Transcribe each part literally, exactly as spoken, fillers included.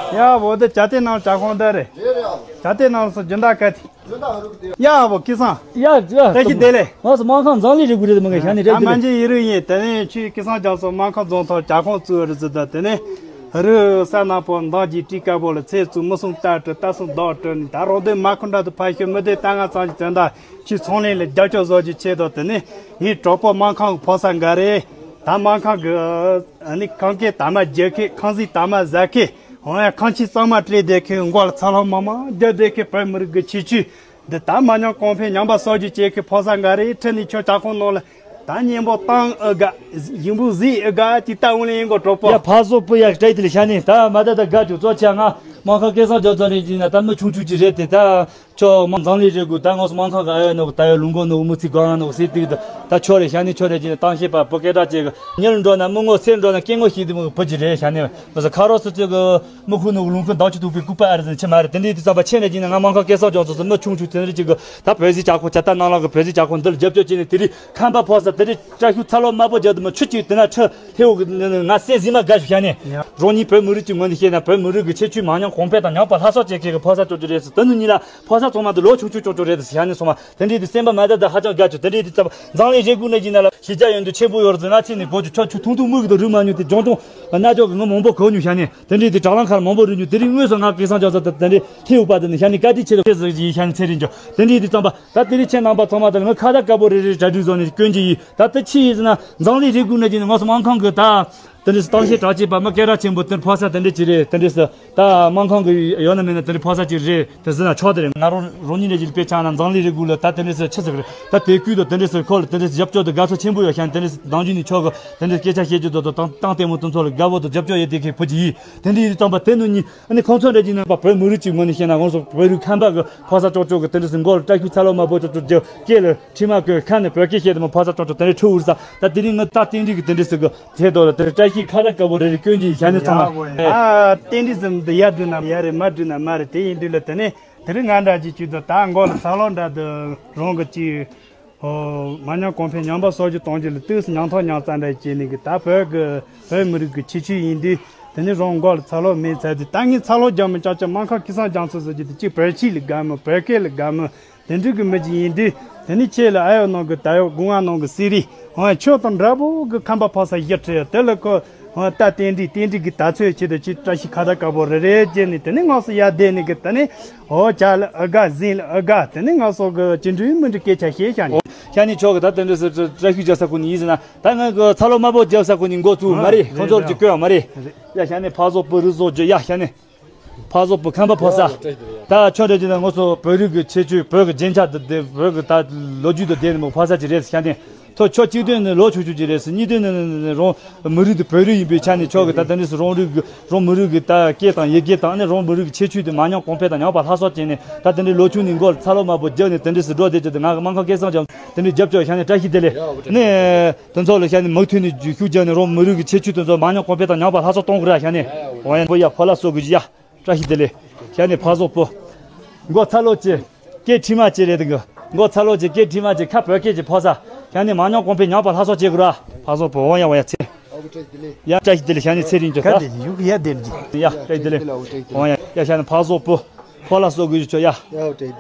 ཡ་བོ་འདི་ཇ་ཏེ་ནང་ཇ་ཁོང་འདི་རེད། ཇ་ཏེ་ནང་སུ་སྦྱིན་བདག་ག་དེ། ཡ་བོ་སྐལ་བཟང་། ཡ་ཡ། བཀྲ་ཤིས་བདེ་ལེགས། ང་ཚོ་སྨར་ཁམས་འཛམ་གླིང་རེ་དགུ་རེད་མི་ངས་ཤ་ནི་རེད། ད་མ་འཇིག་ཡིན་རུ་ཡིན། དེ་ནས་ཁྱོད་སྐལ་བཟང་རྒྱ་མཚོ་སྨར་ཁམས་རྫོང་ཐོག་ཇ་ཁོང་བཙུགས་རུ་ཟི་ད། དེ་ནས་རུ་ས་ནག་པོ་འདང་གྱི་སྤྲི་དཀར་པོ་ལ་ཚེ་བཙུགས་མི་གསུང་རྟ་དྲི་རྟ་གསུང་བདག་དྲི་ནི་ད་རོགས་དེ་མ་ཁུ་འདྲ་དུ་ཕ་ཤོད་མི་དེ་ད་ང་ཚང་གི་དོན་དག་ཁྱོད་ཚོང་ལས་ལ་རྒྱབ་སྐྱོར་བཟོ་རྒྱུ་ཆེད་དོ། དེ་ནས་ངའི་གྲོགས་པོ་སྨར་ཁམས་ཀྱི་ཕོ་གསར་འགའ་རེ། ད་སྨར་ཁམས་ཀྱི་ཨ་ནི་ཁང་སྐད་དར་མ་རྒྱག་མཁན། ཁང་བཟོས་དར་མ་ཟ་མཁན། འོ་ཡ། ཁང་ཆེན་གཙང་མ་སྤྲས་བསྡད་མཁན། མགོ་ལ་ཚ་ལྷོག་མང་མང་རྒྱག་བསྡད་མཁན། བོད་མི་རིགས་ཀྱི་ཁྱད་ཆོས་འདི་ད་མ་ཉམས་གོང་འཕེལ་ཉམས་པ་གསོག་རྒྱུ་བྱེད་མཁན་ཕོ་གསར་འགའ་རེ་ཁྲིད་ནས་ཁྱོད་ཇ་ཁང་ནང་ལ་ད་མཉེན་པོ་བཏང་ཨེ་དགའ། ཞིམ་པོ་བཟོས་ཨེ་དགའ། དེ་ལྟ་འོང་ལེ་ཡིན་གོ་གྲོགས་པོ། ཡ་ཕར་ཚུར་སྤུ་ཡག་སྤྲད་དེ་ལ་ཤ་ནི་ད་མ་ད་ད་དགའ་བྱུང་གཙོ་ཆེ། ང་སྨར་ཁམས་སྐལ་བཟང་རྒྱ་མཚོ་རེད་ཅིག་ན་ད་མི་ཆུང་ཆུང་ཅིག་རེད་དེ། ད་ཁྱོད་མ་འཛམ་གླིང་རེ་དགུ་ད་ངོ་སོ་སྨར་ཁམས་ག་ཨེ་ནོ་ད་ཡོད་ལུང་གོ་ནོ་མི་ཚིག་གང་ནོ་སེ་དུས་ད་ད་ཁྱོད་རེད་ཤ་ནི། ཁྱོད་རེད་ཅིག་ན་གཏམ་བཤད་པ་བུ་སྐད་གྲགས་ཅིག་གི་ཉིན་འགྲོ་ན་མི་ངོ་སེ་འགྲོ་ན་སྐད་ངོ་ཤེས་དུ་མི་བུ་ཅིག་རེད་ཤ་ནི། མི་ས་ཁ་རོག་སུ་ཚོད་གི་མི་ཁུ་ནོ་ལུང་ཁུ་འདང་ཆུ་ཐུག་པའི་སྐུད་པ་ཨ་རེ་ཟིན་ཆེ་མ་རེད། དེ་འདྲའི་དུས་ཙམ་པ་ཆེ་ནས་ཅིག་ན་ང་སྨར་ཁམས་སྐལ་བཟང་རྒྱ་མཚོ་སུ་མི་ཆུང་ཆུང་དེ་འདྲ་ཅིག་གི་ད་བོད་ཟི་ཇ་ཁོ་ཇ་ད་ནང་ལོག་གི་བོད་ཟི་ཇ་ཁོ་འདི་ལ་རྒྱབ་སྐྱོར་བྱས་ནས་དེ་རིང་ཁམས་པ་ཕོ་གསར་དེ་འདྲའི་བཀྲ་ཤིས་ཚ་ལོ་དམར་པོ་རྒྱབ་དུ་མི་ཆུ་གཅིག་དེ་ན་ཁྲི་ལྷེའུ་གི་ང་སེ་ཟི་མ་དགའ་ཞུ་ཤ་ནི། རང་ཉིད་བོད་མི་རིགས་ཀྱི་ངོས་ནས་བཤད་ན་བོད་མི་རིགས་ཀྱི་ཁྱད་ཆོས་མ་ཉམས་གོང་འཕེལ་དང་ཉམས་པ་ལྷ་སོགས་བྱེད་མཁན་གྱི་ཕོ་གསར་ཅོ་ཅོ་རེད་ཟེར། དེ་ནི་ཉིད་ལ་ཕོ་གསར་ཚང་མ་དེ་ལོ་ཆུང་ཆུང་ཅོ་ཅོ་རེད་ཟེར་ཤ་ནི་སོང་བ། དེ་འདྲའི་དུས་སེམས་པ་མ་དགའ་དང་ཧ་ཅང་དགའ་བྱུང་། དེ་འདྲའི་དུས་ཙམ་པ་འཛམ་གླིང་རེ་དགུ་ན་ཡིན་ན་ལ་ཤེས་རྒྱ་ཡོད་འདུག་ཆེན་པོ་ཡོད་རེད་ཟེར། ང་ཚེ་ནས་གོ་ཆུ་ཆོ་ཆུ་ཐུང་ཐུང་མུ་གི་དང་རུ་མ་ཉུ་དེ་ལྗོང་ལྗོང་རྣ་ཅོག་གི་ངུ་མང་པོ་གོ་ཉུ་ཤ་ནི། དེ་འདྲའི་དུས་དྲག་ལང་ཁར་མང་པོ་རུ་ཉུ། དེ་རིང་དངོས་སུ་ང་སྐལ་བཟང་རྒྱ་མཚོ་དང་དེ་འདྲའི་ལྷེའུ་པ་དེ་ནི་ཤ་ནི་བཀའ་དྲིན་ཆེ་དོ་ཟེར་གྱི་ཡིན་ཤ་ནི་ཚེ་རིང་ཅོ། དེ་འདྲའི་དུས་ཙམ་པ་ད་དེ་རིང་ཁྱེད་རྣམ་པ་ཚང་མ་དང་ང་ཁ་བརྡ་དཀར་པོ་རེ་རེ་གྲ་སྒྲིག་བཟོ་ནས་སྐྱོན་གྱི་ཡིན། ད་དེ་ཆི་ཡིན་ཟེར་ན་འཛམ་གླིང་རེ་དགུ་ན་ཡིན་ན་ང་ཚོ་སྨར་ཁམས་ཀྱི་ད་དེ་འདྲའི་གཏམ་བཤད་གྲགས་ཅན་པ་མི་སྐད་གྲགས་ཆེན་པོ་དེ་ཕོ་གསར་དེ་འདྲ་ཅིག་རེད། དེ་འདྲའི་ད་སྨར་ཁམས་ཀྱི་ཡོད་ན་མེད་ན་དེ་འདྲའི་ཕོ་གསར་ཅིག་རེད། དེ་ཟེར་ན་ཆོག་དེ་རེད། ང་རང་རང་ཉིད་ནས་ཅིག་དཔེ་ཆ་ན་འཛམ་གླིང་རེ་དགུ་ལ་ད་དེ་འདྲའི་ཆི་ཟེར་གི་རེད། ད་དེ་ཀུན་ཏུ་དེ་འདྲའི་ཁོ་ལ་དེ་འདྲའི་རྒྱབ་སྐྱོར་དང་དགའ་ཚོར་ཆེན་པོ་ཡོད་ཤ་ནི། དེ་འདྲའི་ནང་རྒྱུན་ནས་ཆོག་གི་དེ་འདྲའི་སྐད་ཆ་བཤད་རྒྱུ་དང་དང་ལྟད་མོ་དེ་ཚོ་ལ་དགའ་བོ་དང་རྒྱབ་སྐྱོར་ཡོད་དེ་མཁན་བུ་ཅིག་ཡིན། དེ་འདྲའི་ཡིན་དུས་ཙམ་པ་དེ་ནང་ཉིད་ཨ་ནི་ཁོང་ཚོ་འདྲ་ཅིག་ནང་པ་བོད་མི་རིགས་ཀྱི་ངོས་ནས་བཤད་ན་ང་ཚོ་བོད་རིགས་ཁམས་པ་གི་ཕོ་གསར་ཅོག་ཅོག་གི་དེ་འདྲ་སེ་མགོ་ལ་བཀྲ་ཤིས་ཚ་ལོ་དམར་པོ་ཅོག་ཅོག་རྒྱབ། སྐེ་ལ་ཁྲི་མ་གོན། ཁ་ནས་བོད་སྐད་བཤད་དེ་མོ་ཕོ་གསར་ཅོག་ཅོག་དེ་འདྲ་ཁྲི་འུར་ས། ད་དེ་རིང་ང་ད་རྟེན་འབྲེལ་གི་དེ་འདྲ་སེ་གི་དེ་དོ་ལ་དེ་བཀྲ་ཤིས་ཁ་བརྡ་དཀར་པོ་རེ་རེ་སྐྱོན་གྱི་ཡིན་ཤ་ནི་ཚང་མ། ཨ་རྟེན་འབྲེལ་ཟེར་འདི་ཡ་འགྲུལ་ན་ཡ་རེད། མ་འགྲུལ་ན་མ་རེད། དེ་ཡིན་དུས་ལ་དེ་ནས་དེ་རིང་ང་འདྲ་ཅིག་ཅིག་ཏུ་ད་མགོ་ལ་ཚ་ལོ་འདྲ་དུ་རང་གི་ཅིག་ཨོ། མ་ཉམས་གོང་འཕེལ་ཉམས་པ་གསོག་རྒྱུ་གཏོང་རྒྱུ་ལ་ཏོག་ཙམ་ཉམ་ཐག་ཉམ་རྩ་འདྲ་བྱས་ནས་གི་ད་བོད་གི་བོད་མི་རིགས་ཀྱི་ཁྱད་ཆོས་ཡིན་དུས། དེ་ནས་རང་མགོ་ལ་ཚ་ལོ་མེད་ཚར་དུས་ད་ངས་ཚ་ལོ་རྒྱག་མི་ཅག་ཅག་སྨར་ཁམས་སྐལ་བཟང་རྒྱ་མཚོ་ཟེར་རྒྱུ་དེ་གཅིག་བོད་ཆས་ལ་དགའ་མོ། བོད་སྐད་ལ་དགའ་མོ། དེ་འདྲ་གི་མི་ཅིག་ཡིན་དུས། དེ་ནས་ཁྱེད་ལ་ཨ་ཡོ་ནང་གི་ད་ཡོ་སྒོ་ང་ནང་གི་སི་རི་ཧོང་ཆོས་དང་འདྲ་པོ་གི་ཁམས་པ་ཕོ་གསར་བཞི་ཁྲི་དེ་ལ་ཁོ། ཨོ། ད་རྟེན་འབྲེལ་རྟེན་འབྲེལ་གྱི་དར་ཚོད་ཆེད་དུ་ཅིག་བཀྲ་ཤིས་ཁ་བརྡ་དཀར་པོ་རེ་རེ་བྱས་ནས་དེ་ནས་དངོས་སུ་ཡར་བསྡད་ནས་གི་དེ་ནས་ཨོ་ཇ་ལ་ཨ་དགའ་ཟན་ལ་ཨ་དགའ་དེ་ནས་ང་ཚོ་གི་ཅི་འདྲའི་མི་འདྲའི་སྐད་ཆ་བཤད་བཞག་ནས། ཤ་ནི་ཆོག་གི་ད་དེ་འདྲ་སེ་བཀྲ་ཤིས་རྒྱག་ས་ཁུ་ནི་ཡིན་ཟེར་ན་ད་ང་གི་ཚ་ལོ་དམར་པོ་རྒྱག་ས་ཁུ་ནི་མགོ་བཙུགས་མ་རེད། ཁོང་ཚོར་ཅིག་བསྐོས་པ་མ་རེད། ཡ་ཤ་ནི་ཕ་བཟོ་བུ་རུ་བཟོ་རྒྱུ་ཡ་ཤ་ནི། ཕ་བཟོ་བུ་ཁམས་པ་ཕོ་གསར། ད་ཁྱོད་འདྲ་ཅིག་ན་ང་ཚོ་བོད་རིགས་ཀྱི་ཁྱད་ཆོས་བོད་ཀྱི་རྒྱན་ཆ་དེ་དེ་བོད་ཀྱི་ད་ལོ་རྒྱུས་དེ་དེ་ནི་མོ་ཕོ་གསར་ཅིག་རེད་ཤ་ནི། ཐོ་ཁྱོད་གཅིག་དོན་ནི་ལོ་ཆུང་ཆུང་ཅིག་རེད་ཟེར། གཉིས་དོན་ནི་རང་མི་རིགས་དེ་བོད་རིགས་ཡིན་པའི་ཆ་ནས་ཁྱོད་ཀྱི་ད་དེ་འདྲ་སུ་རང་རིགས་ཀྱི་རང་མི་རིགས་ཀྱི་ད་སྐད་དང་ཡི་གེ་དང་ནི་རང་མི་རིགས་ཀྱི་ཁྱད་ཆོས་དེ་མ་ཉམས་གོང་འཕེལ་དང་ཉམས་པ་ལྷག་སོགས་བྱས་ནས་ད་དེ་འདྲའི་ལོ་ཆུང་ནས་མགོ་ལ་ཚ་ལོ་དམར་པོ་རྒྱག་ནས་དེ་འདྲ་སུ་འགྲོ་བསྡད་ཀྱི་འདུག་ང་གི་སྨར་ཁམས་སྐལ་བཟང་ཅང་དེ་འདྲའི་རྒྱབ་སྐྱོར་ཤ་ནི་བཀྲ་ཤིས་བདེ་ལེགས་ནི། དེ་ཚོ་ལ་ཤ་ནི་མུ་མཐུད་ནས་ཤུགས་རྒྱག་ནས་རང་མི་རིགས་ཀྱི་ཁྱད་ཆོས་དེ་ཚོ་མ་ཉམས་གོང་འཕེལ་དང་ཉམས་པ་ལྷག་སོགས་གཏོང་དགོས་ར་ཤ་ནི། འོ་ཡ་བུ་ཡ་ཕོ་ལ་གསོ་དགོས་ཀྱི་ཡ། བཀྲ་ཤིས་བདེ་ལེགས། ཤ་ནི་ཕ་བཟོ་བུ། མགོ་ཚ་ལོ་ཅི། སྐད་ཁྲི་མ་ཅི་རེད་དེ་གི། མགོ་ཚ་ལོ་ཅི་སྐད་ཁྲི་མ་ཅི་ཁ་བོད་སྐད་ཅི་ཕོ་ས། ཤ་ནི་མ་ཉམས་གོང་འཕེལ་ཉམས་པ་ལྷག་སོགས་བྱེད་དགོས་ར། ཕ་བཟོ་བུ་འོ་ཡ་འོ་ཡ་ཚེ། ཡ་བཀྲ་ཤིས་བདེ་ལེགས་ཤ་ནི་ཚེ་རིང་ཅོ་ད། ཡ་བཀྲ་ཤིས་བདེ་ལེགས། འོ་ཡ་ཡ་ཤ་ནི་ཕ་བཟོ་བུ། ཕོ་ལ་གསོ་དགོས་ཀྱི་ཆོ་ཡ།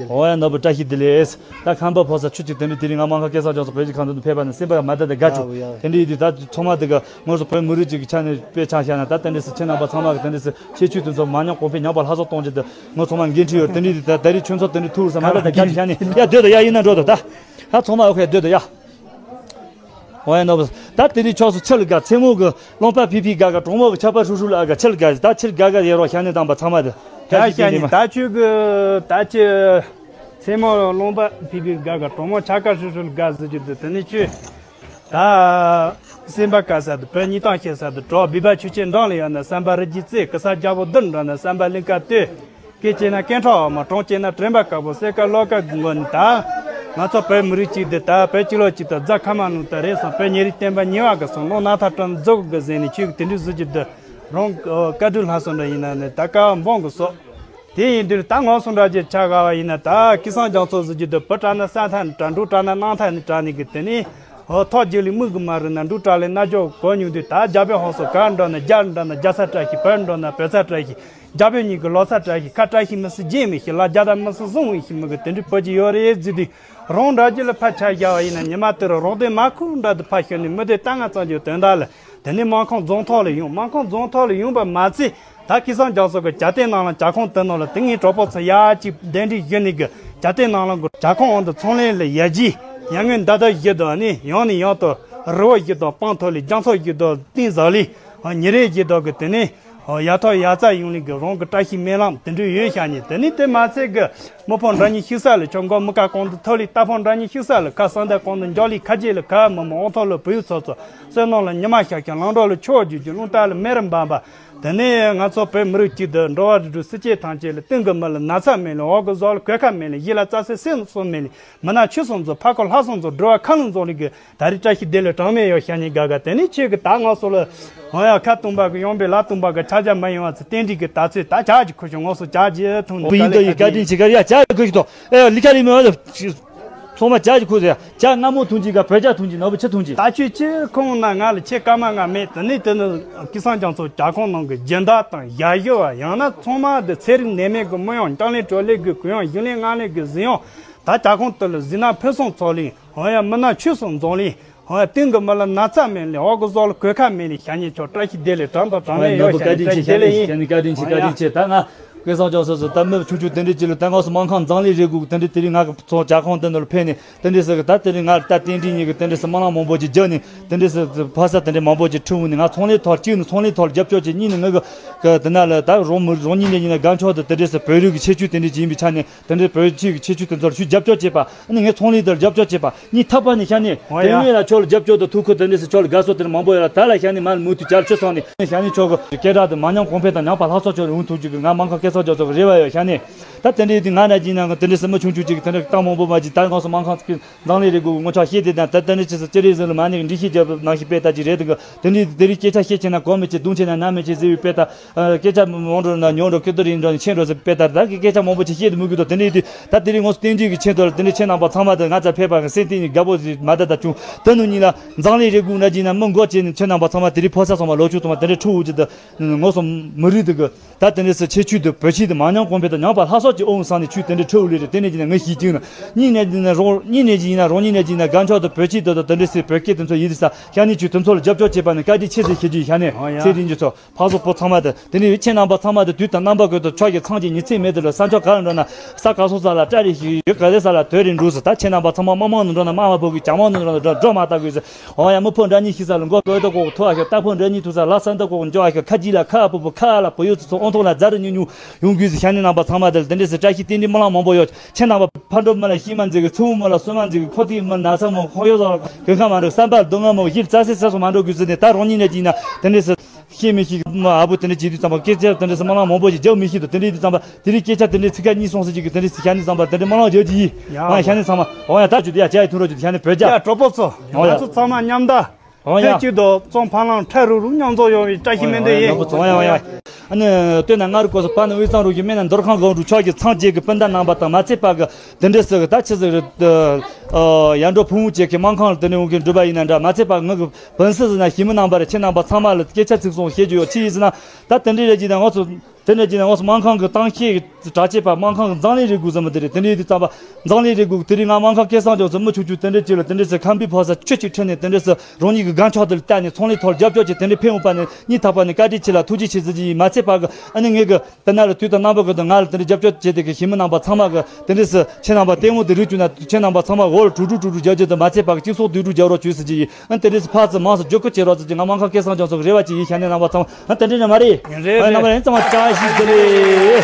འོ་ཡ་ནོར་བུ་བཀྲ་ཤིས་བདེ་ལེགས། ད་ཁམས་པ་ཕོ་ས་ཆུ་གཅིག་དེ་འདྲ་དེ་རིང་ང་སྨར་ཁམས་སྐལ་བཟང་ཅང་སོ་བོད་ཀྱི་ཁམས་དུ་ཕེབས་པ་ནི་སེམས་པ་མ་དགའ་དེ་དགའ་བྱུང་། དེ་འདྲ་ཡིན་དུས་ད་ཚང་མ་དེ་ག་ངོས་སུ་བོད་མི་རིགས་ཅིག་གི་ཆ་ནས་དཔེ་ཆ་བཞག་ན་ད་དེ་འདྲ་སུ་ཁྱེད་རྣམ་པ་ཚང་མ་གི་དེ་འདྲ་སུ་ཁྱད་ཆོས་དེ་ཚོ་མ་ཉམས་གོང་འཕེལ་ཉམས་པ་ལྷག་སོགས་གཏོང་རྒྱུ་དེ་ངོ་ཚང་མ་འགན་འཁྲི་ཡོད། དེ་འདྲ་ཡིན་དུས་ད་ད་རེས་ཁྱོད་ཚོ་དེ་འདྲ་ཐུག་ས་མ་ད་དེ་དགའ་བྱུང་ཤ་ནི་ཡ་སྡོད་དོ་ཡ་ཡིན་ན་འགྲོ་དོ་ད། ད་ཚང་མ་ཨོ་ཁེ་སྡོད་དོ་ཡ། འོ་ཡ་ནོར་བུ། ད་དེ་རིང་ཕྱོགས་སུ་ཆུ་ལ་དགའ། མཚན་མོ་གི་རློན་པ་ཕི་ཕི་དགའ་དགའ། གྲོག་མོ་གི་ཆར་པ་ཧྲུལ་ཧྲུལ་ལ་ཨ་དགའ། ཆུ་ལ་དགའ། ད་ཆུ་ལ་དགའ་དགའ་ཡེ་རོགས་ཤ་ནི་དང་པ་ཚང་མ་དེ། ད་ཤ་ནི་ད་ཁྱོད་གི་ད་ཁྱོད་མཚན་མོ་རློན་པ་ཕི་ཕི་དགའ་དགའ། གྲོག་མོ་ཆར་དཀར་ཧྲུལ་ཧྲུལ་དགའ་ཟེར་རྒྱུ་དེ་དེ་ནི་ཁྱོད་ད་སེམས་པ་དགའ་ས་དེ་བོད་གཉིས་དང་ཤེས་ས་དེ་གྲོགས་བི་བ་ཆུ་ཆེན་འགྲམ་ལ་ཡོད་ན། བསམ་པ་རི་རྒྱལ་རྩེ་གི་ས་རྒྱལ་པོ་བདུན་འགྲམ་ན། བསམ་པ་གླིང་དཀར་སྟོད། སྐད་ཆེ་ན་སྐད་འཕྲོག་མ། གྲོང་ཆེ་ན་དྲན་པ་དཀར་པོ། སེ་ཀ་ལོ་ཀ་གི་ངོ་ནི་ད། ང་ཚོ་བོད་མི་རིགས་གཅིག་འདི་ད་བོད་སྤྱི་ལོ་གཅིག་ད་རྫ་ཁ་མ་ནུ་ད་རེད་སོང་། བོད་ཉེ་རིགས་བསྟན་པ་ཉེ་བ་གི་སོང་། ལོ་ན་ཐ་ཀྲང་རྫོགས་གི་ཟེར་ནས་ཁྱོད་ཀྱི་དེ་འདྲའི་གཟུགས་ཀྱི་འདི་རང་བཀའ་དྲིན་ལྷ་སོང་འདྲ་ཡིན་ན་ནི་ད་ཀ་བ་འབོང་གི་སོ། དེ་ཡིན་དུས་ད་ངོ་སོང་འདྲ་ཅིག་ཆ་ག་བ་ཡིན་ན་ད་སྐལ་བཟང་རྒྱ་མཚོ་གཟུགས་ཀྱི་འདི་བུ་དྲག་ན་ས་ཐ་ནི་དྲག། འབྲུག་དྲག་ན་གནམ་ཐ་ནི་དྲག་ནི་གི་དེ་ནི། ཧོ་ཐོག་རྒྱུ་ལི་མིག་གི་མ་རུ་ན་འབྲུག་བཀྲ་ལི་རྣ་ཅོག་གོ་མྱོང་དུས། ད་རྒྱ་བོད་ཧོ་སོ་གར་འགྲོ་ན་རྒྱ་འགྲོ་ན་རྒྱ་ས་བཀྲ་ཤིས། བོད་འགྲོ་ན་བོད་ས་བཀྲ་ཤིས། རྒྱ་བོད་གཉིས་ཀྱི་ལོ་ས་བཀྲ་ཤིས། ཁ་བཀྲ་ཤིས་མི་སྲིད་རྗེས་མི་ཤིག་ལ་རྒྱ་དང་མི་སྲིད་བཟུང་བའི་ཤིག་མི་གི་དེ་འདྲའི་བོད་ཀྱི་ཡོད་རེད་ཟེར་དུས། རང་འདྲ་རྒྱུ་ལ་ཕར་ཆ་བཞག་པ་ཡིན་ན། ཉི་མ་དེ་རུ་རོགས་དེ་མ་ཁུག་འདྲ་དུ་ཕར་ཤོད་ནས་མི་དེ་ལྟ་ང་ཙམ་གྱི་དོན་དག་ལ། དེ་ནས་སྨར་ཁམས་རྫོང་ཐོག་ལ་ཡོང་། སྨར་ཁམས་རྫོང་ཐོག་ལ་ཡོང་བ་མ་ཚད། ད་སྐལ་བཟང་རྒྱ་མཚོ་གི་ཇ་ཏེ་ནང་ལ་ཇ་ཁང་དེ་ནང་ལ་དེ་ངའི་གྲོགས་པོ་ཚོ་ཡ་གཅིག་གདན་འདྲེན་ཞུས་ནས་གི་ཇ་ཏེ་ནང་ལ་གི་ཇ་ཁང་འོག་ཏུ་ཚོང་ལས་ལ་ཡར་རྒྱས་ཡར་ངོས་ད་ལྟ་བཞི་དོ་ནི་ཡང་ནས་ཡང་དུ་རི་བོ་བཞི་དོ་སྤང་ཐོག་ལས། རྒྱ་མཚོ་བཞི་དོ་སྟེང་ཟག་ལས། ཉིན་རེ་བཞི་དོ་གི་དེ་ནས་ཡ་ཐོག་ཡ་རྩ་ཡོང་ལས་གི་རང་གི་བཀྲ་ཤིས་སྨོན་ལམ་དེ་འདྲ་ཡོད་ཤག་ནས། དེ་ནས་དེ་མ་ཚད་གི་མི་ཕམ་འདྲ་མཉམ་ཞིག་ས་ལ་ཆོ་མགོ་མི་དཀར་གོང་དུ་ཐོག་ལས། རྟ་ཕོ་འདྲ་མཉམ་ཞིག་ས་ལ་ཁ་སང་ད་གོང་དུ་འཇོག་ལས། ཁ་རྗེས་ལ་ཁ་མི་མི་ཨོང་ཐོག་ལ་བུ་ཡུག་ཚོ་ཚོ། བསོད་ནམས་ལ་ཉི་མ་ཤར་ཤར། ལང་གྲོ་ལ་ཆུ་བོ་རྒྱུག་རྒྱུག། རླུང་རྟ་ལ་མེ་རི་འབར་འབར། དེ་ནས་ང་ཚོ་བོད་མི་རིགས་གཅིག་ཏུ་འགྲོ་བ་རིགས་དྲུག་སེམས་ཅན་ཐམས་ཅད་ལ། སྟེང་གི་མི་ལ་ན་ཚ་མེད་ལ། འོག་གི་ཟོག་ལ་གོད་ཁ་མེད་ལ། ཡིད་ལ་རྩ་སེ་སེམས་སོ་མེད་ལ། མི་ནག་ཆུ་སོང་ཚོ་ཕ་ཁོ་ལྷ་སོང་ཚོ་འགྲོ་བ་ཁ་ལུང་ཚོ་ལི་གི་ད་རེས་བཀྲ་ཤིས་བདེ་ལེགས་གྲངས་མེད་ཡོད་ཤག་ནས་དགའ་དགའ། དེ་ནས་ཁྱེད་ཀྱི་ད་ང་ཚོ་ལ་འོ་ཡ་ཁ་སྟོང་པ་གི་ཡོང་པའི་ལ་སྟོང་པ་གི་ཆ་རྒྱ་མ་ཡོང་བ་ཚེ་རྟེན་འབྲེལ་གི་ད་ཚོད་ད་ཇ་གི་ཁུ་ཆུ་ངོ་སོ་ཇ་གི་འཐུང་ནས། བུ་ཡིན་དོ་ཡི་བཀའ་དྲིན་ཆེ་ག་རེ་ཡ་ཇ་གི་ཁུ་ཞིག་དོ། ཨེ་ལི་ཁ་རི་མི་བ་ཚང་མ་ཇ་གི་ཁུ་ཟེར། ཇ་མངར་མོ་འཐུང་གི་ག་བོད་ཇ་འཐུང་གི་ན་བུ་ཆི་འཐུང་གི། ད་ཁྱོད་ཁྱེད་ཁོང་ན་ང་ལ་ཁྱེད་སྐར་མ་ང་མེད། དེ་ནས་དེ་ནི་སྐལ་བཟང་རྒྱ་མཚོ་ཇ་ཁང་ནང་གི་སྦྱིན་བདག་དང་ཞབས་ཞུ་བ། ཡང་ན་ཚང་མ་དེ་ཚན་རིག་ནད་མེད་གི་མི་ཡོང་། ལྕང་ལན་གྲོ་ལན་གི་གུ་ཡོང་། ཞིང་ལན་ང་ལན་གི་ཟི་ཡོང་། ད་ཇ་ཁང་དེ་ལ་གཟིགས་ན་ཕུན་སུམ་ཚོགས་ལེ། འོ་ཡ་མི་ནག་ཆུ་སོང་འཛོམས་ལེ། འོ་ཡ་སྟེང་གི་མི་ལ་ན་ཚ་མེད་ལེ། འོག་གི་ཟོག་ལ་གོད་ཁ་མེད་ལེ། ཤ་ཉེ་ཆོག་བཀྲ་ཤིས་བདེ་ལེགས་གྲངས་དང་གྲངས་མེད་ཡོད། ཤ་ཉེ་བཀྲ་ཤིས་བདེ་ལེགས་ཡིན། ཤ་ཉེ་བཀྲ་ཤིས་བདེ་ལེགས་ཡིན། ད་ང་སྐལ་བཟང་རྒྱ་མཚོ་ཚོ་ད་མི་ཆུང་ཆུང་དེ་འདྲའི་ཅིག་ལ་ད་ང་ཚོ་སྨར་ཁམས་འཛམ་གླིང་རེ་དགུ་དེ་འདྲའི་དེ་རིང་ང་གི་ཚོ་ཇ་ཁང་དེ་འདྲ་ལ་ཕེབས་ནས་དེ་འདྲའི་ཟེར་གི་ད་དེ་རིང་ང་ད་རྟེན་འབྲེལ་ཉིད་ཀྱི་དེ་འདྲའི་ཟེར་སྨོན་ལམ་མང་པོ་ཅིག་བརྒྱབ་ནས་དེ་འདྲའི་ཟེར་ཕ་ས་དེ་འདྲའི་མང་པོ་ཅིག་ཁྲིད་འོང་ནས། ང་ཚོང་ལས་ཐོག་གཅིག་ནས་ཚོང་ལས་ཐོག་ལ་རྒྱབ་སྐྱོར་བྱེད། གཉིས་ནས་ང་གི་གི་དེ་ན་ལ་ད་རོང་མི་རོང་གཉིས་ནས་ཡིན་ན་སྒང་ཕྱོགས་དུ་དེ་འདྲའི་ཟེར་བོད་རིགས་ཀྱི་ཁྱད་ཆོས་དེ་འདྲའི་ཅིག་ཡིན་པའི་ཆ་ནས། དེ་འདྲའི་བོད་ཕྱི་གི་ཁྱད་ཆོས་དེ་ཚོར་ཤུགས་རྒྱབ་སྐྱོར་བྱེད་པ། ཨ་ནི་ངས་ཚོང་ལས་དེར་རྒྱབ་སྐྱོར་བྱེད་པ། གཉིས་ཐབས་པ་ནས་ཤ་ནས་དེ་སྔོན་ལ་ཁྱོད་ལ་རྒྱབ་སྐྱོར་དང་ཐུགས་ཁུར་དེ་འདྲའི་སེ་ཁྱོད་ལ་དགའ་བསུ་དེ་འདྲ་མང་པོ་ཡོད་ལ། ད་ལ་ཤ་ནས་མ་ལ་མུ་མཐུད་བྱ་ལ་ཆུ་སོང་ནས་ཤ་ནས་ཁྱོད་གི་སྐད་གྲགས་དེ་མ་ཉམས་གོང་འཕེལ་དང་ཉམས་པ་ལྷག་སོགས་ཁྱོད་ལ་ཡོང་ཐུབ་རྒྱུ་གི་ང་སྨར་ཁམས་སྐལ་བཟང་རྒྱ་མཚོ་གི་རེ་བ་ཡོད། ཤ་ནས་ད་དེ་འདྲའི་དེ་ང་ན་གྱིས་ན་དེ་འདྲའི་སེ་མི་ཆུང་ཆུང་ཅིག་གི་དེ་འདྲ་གཏམ་མང་པོ་མ་གྱིས། ད་ང་ཚོ་སྨར་ཁམས་ཀྱི་འཛམ་གླིང་རེ་དགུ་ངོ་ཆགས་ཤེས་དེ་དང་། ད་དེ་འདྲའི་ཅི་སེ་ཅི་རེད་ཟེར་ལ་མ་ནས་འགྲིག་ཤེས་རྒྱབ་ནང་ཞིག་པས་ད་ཅི་རེད་དེ་གི། དེ་འདྲའི་དེ་རིང་སྐད་ཆ་བཤད་ཆེ་ན་གོ་མི་ཆེ། རྡུང་ཆེ་ན་ན་མི་ཆེ་ཟེར་བའི་དཔེ་ལྟར། ཨ་སྐད་ཆ་མང་འགྲོ་ན་ཉུང་འགྲོ། ཁྱོད་དེ་རིང་འགྲོ་ན་ཆེ་འགྲོ་ཟེར་བའི་དཔེ་ལྟར། ད་གི་སྐད་ཆ་མང་པོ་ཅིག་བཤད་དུ་མི་དགོས་དོ། དེ་འདྲའི་དུས་ད་དེ་རིང་ངོ་སོ་རྟེན་འབྲེལ་གྱི་ཆེད་དུ་ལ་དེ་འདྲའི་ཁྱེད་རྣམ་པ་ཚང་མ་དང་ང་ཚ་ཕེབས་པ་གི་སེམས་གཏིང་ནས་དགའ་པོ་ཞིག་མ་ད་ད་བྱུང་། དེ་ནང་ཉིད་ལ་འཛམ་གླིང་རེ་དགུ་ན་གྱིས་ན་མི་འགོ་བྱས་ནས་ཁྱེད་རྣམ་པ་ཚང་མ་དེ་རིང་ཕོ་གསར་ཚང་མ་ལོ་ཆུང་ཚང་མ་དེ་འདྲའི་ཁྲིད་འོང་རྒྱུ་དུ་ངོ་སོ་མི་རིགས་དེ་གི། ད་དེ་འདྲའི་སེ་ཁྱད་ཆོས་དེ་བོད་ཆས་དེ་མ་ཉམས་གོང་འཕེལ་དང་ཉམས་པ་ལྷག་སོགས་ཀྱི་ཨོ་སང་ནས་ཆུ་དེ་འདྲའི་ཁྲིད་འོང་ལེ་རེད། དེ་ནས་ཀྱིས་ན་ངས་ཤེས་ཀྱིན་ན་གཉིས་ནས་ཀྱིས་ན་རོང་གཉིས་ནས་ཀྱིས་ན་རོང་གཉིས་ནས་ཀྱིས་ན་སྒང་ཕྱོགས་དུ་བོད་ཆས་དེ་དང་དེ་འདྲའི་སེ་བོད་སྐད་དེ་ཚོ་ཡིན་དེ་ས་ཤ་ནས་ཆུ་དེ་ཚོ་ལ་རྒྱབ་སྐྱོར་བྱེད་པ་ནི་བཀའ་དྲིན་ཆེ་ཟེར་ཞུ་རྒྱུ། ཤ་ནས་ཨོ་ཡ། ཚེ་རིང་རྒྱ་མཚོ་ཕ་བཟང་ཕོ་ཚང་མ་དེ་དེ་ནས་ཁྱེད་རྣམ་པ་ཚང་མ་དེ་དུས་དང་རྣམ་པ་ཀུན་ཏུ་ཕྱོགས་ཀྱི་ཚང་གི་ཉི་ཚེ་མེད་དེ་ལ་ས་ཕྱོགས་ག་ལ་འགྲོ་ན་ས་ག་སོ་ས་ལ་བཀྲ་རེ་ཞིག་ཡོད། ག་རེ་ས་ལ་དོད་རེ་འགྲོ་ཟེར། ད་ཁྱེད་རྣམ་པ་ཚང་མ་དམག་དམག་ནང་འགྲོ་ན་དམག་མ་ཕོ་གི་ཇ་མང་ནང་འགྲོ་ན་འགྲོ་འགྲོ་མ་ལྟ་དགོས་ཟེར། འོ་ཡ་མི་ཕོ་འདྲ་གཉིས་ཤི་ས་ལ་མགོ་བོད་དུ་ཀོག་ཐུ་ཨ་ཤོ། རྟ་ཕོ་འདྲ་གཉིས་ཐུ་ས་ལ་ས་འདི་ཀོག་འཇོ་ཨ་ཤོ། ཁ་ཅིག་ལ་ཁ་ཨ་ཕོ་ཕོ་ཁ་ཨ་ལ་བུ་ཡོད་ཚོ་ཨོང་ཐོག་ལ་རྫ་རི་ཉུང་ཉུང་ཡོང་དགོས་ཟེར། ཤ་ནི་རྣམ་པ་ཚང་མ་དེ་ལ་དེ་འདྲས་ཟེར་བཀྲ་ཤིས་རྟེན་འབྲེལ་སྨོན་ལམ་མང་པོ་ཡོད། ཁྱེད་རྣམ་པ་ཕ་འགྲོ་མི་ལ་ཤི་མ་འཛིན་གི། ཚུ་བོ་མི་ལ་གསོན་མ་འཛིན་གི། ཁོ་ཐིག་མི་ན་ས་མོ་ཁོ་ཡོད་ཟོ་གོན་ཁ་མ་འགྲོ། བསམ་པ་སྡུག་བསྔལ་མོ་ཡིད་རྩ་སེ་ས་སོ་མ་འགྲོ་དགོས་ཟེར་ནས། ད་རང་ཉིད་ནས་ཀྱིས་ན་དེ་འདྲས་ཟེར་ཤེས་མི་ཤེས་གི་མ་ཨ་བུ་དེ་འདྲས་བྱེད་དུས་ཙམ་པ་སྐད་ཆ་དེ་འདྲས་ཟེར་སྨོན་ལམ་མང་པོ་ཞིག་རྒྱག་མི་ཤེས་དུ། དེ་འདྲས་དུས་ཙམ་པ་དེ་རིང་སྐད་ཆ་དེ་འདྲའི་ཚིག་ཁ་གཉིས་གསུངས་ཟེར་གྱི་གི། དེ་འདྲའི་ཚིག་ཁ་གཉིས་ཙམ་པ་དེ་འདྲའི་མ་ལང་བརྗོད་ཀྱི་ཡིན། ཡ། ཨ་ཤ་ནི་ཚང་མ་འོ་ཡ་ད་བརྗོད་དེ་ཡ་ཅག་ཡི་ཐུག་རོགས་བརྗོད་དེ་ཤ་ནི་བོད་ཇ། ཡ་གྲོགས་པོ་ཚོ། འོ་ཡ། ང་ཚོ་ཚང་མ་མཉམ་ད། འོ་ཡ། ཕན་གཅིག་ཏུ་གཙང་འཕར་ལམ་ཁྲ་རུ་རུ་མཉམ་འཛོམས་ཡོང་བའི་བཀྲ་ཤིས་སྨོན་འདུན་ཡིན། འོ་ཡ་འོ་ཡ། ཨ་ནི་སྟོད་ན་མངའ་རིས་སྐོར་སུ་བར་ན་དབུས་གཙང་རུ་བཞི། སྨད་ན་འདུར་ཁང་སྒང་དྲུག་ཕྱོགས་ཀྱི་ཚང་བཅས་ཀྱི་སྤུན་ཟླ་རྣམ་པ་དང་མ་ཚད་པ་གི་དེ་འདྲ་ཟེར་གི་ད་ཆི་ཟེར་གི་ཡར་འགྲོ་ཕུང་བོ་བཅས་ཀྱི་སྨར་ཁམས་ལ་དེ་འདྲ་འོང་གི་འགྲུལ་པ་ཡིན་ན་འདྲ། མ་ཚད་པ་ངུ་གི་བུན་སི་ཟིན་ན་ཞི་མི་རྣམ་པར་ཁྱེད་རྣམ་པ་ཚང་མ་ལ་སྐད་ཆ་ཚིག་སོང་བཤད་རྒྱུ་ཡོད། ཅི་ཡིན་ཟེར་ན་ད་དེ་འདྲའི་རེད་ཀྱི་ན་ང་ཚོ་དེ་འདྲ་ཀྱི་ན་ང་ཚོ་སྨར་ཁམས་ཀྱི་གཏམ་བཤད་ཀྱི་གྲགས་ཆེ་བ་སྨར་ཁམས་ཀྱི་འཛམ་གླིང་རེ་དགུ་ཟེར་མི་དེ་རེད། དེ་འདྲའི་དུས་ཙམ་པ་འཛམ་གླིང་རེ་དགུ་དེ་རིང་ང་སྨར་ཁམས་སྐལ་བཟང་རྒྱ་མཚོ་མི་ཆུང་ཆུང་དེ་འདྲ་ཅིག་ལ་དེ་འདྲ་ཟེར་ཁམས་པའི་ཕོ་གསར་ཆོས་ཅིག་ཁྲིད་ནས་དེ་འདྲ་ཟེར་རང་ཉིད་ཀྱི་སྒང་ཕྱོགས་དེ་ལ་བལྟས་ནས་ཚོང་ལས་ཐོག་རྒྱབ་སྐྱོར་བྱས་དེ་འདྲ་ཕེབས་འོང་པ་ནི་སྙིང་ཐག་པ་ནས་བཀའ་དྲིན་ཆེ་ལ་ཐུགས་རྗེ་ཆེ་ཟེར་གྱི་ཡིན། མ་ཚད་པ་གི་ཨ་ནི་ངས་གི་དེ་ན་ལ་དུས་དང་རྣམ་པ་ཀུན་ཏུ་ང་ལ་དེ་འདྲ་རྒྱབ་སྐྱོར་བྱས་ཏེ་གི་ཞི་མི་རྣམ་པ་ཚང་མ་གི་དེ་འདྲ་ཟེར་ཁྱེད་རྣམ་པ་ལྟད་མོ་དེ་རིགས་བྱུང་ན་ཁྱེད་རྣམ་པ་ཚང་མ་འོག་ལ་དྲུག་དྲུག་དྲུག་དྲུག་རྒྱབ་རྒྱུ་དང་མ་ཚད་པ་གི་གཅིག་སོགས་དུས་དྲུག་རྒྱབ་རོགས་བྱོས་ཟེར་གྱི་ཡིན། ཨ་དེ་འདྲ་ཟེར་ཕར་ཚུར་མང་སུ་བརྒྱུད་སྐུར་བྱེད་རོགས་ཟེར་གྱི་ང་སྨར་ཁམས་སྐལ་བཟང་རྒྱ་མཚོ་གི་རེ་བ་ཅིག་ཡིན། ཤ་ནི་རྣམ་པ་ཚང་མ་ཨ་དེ་འདྲ་ནི་མ་རེད། ཡིན་རེད་ཨ་རེད། རྣམ་པ་ཡིན་ཚང་མ་བཀྲ་ཤིས་བདེ་ལེགས།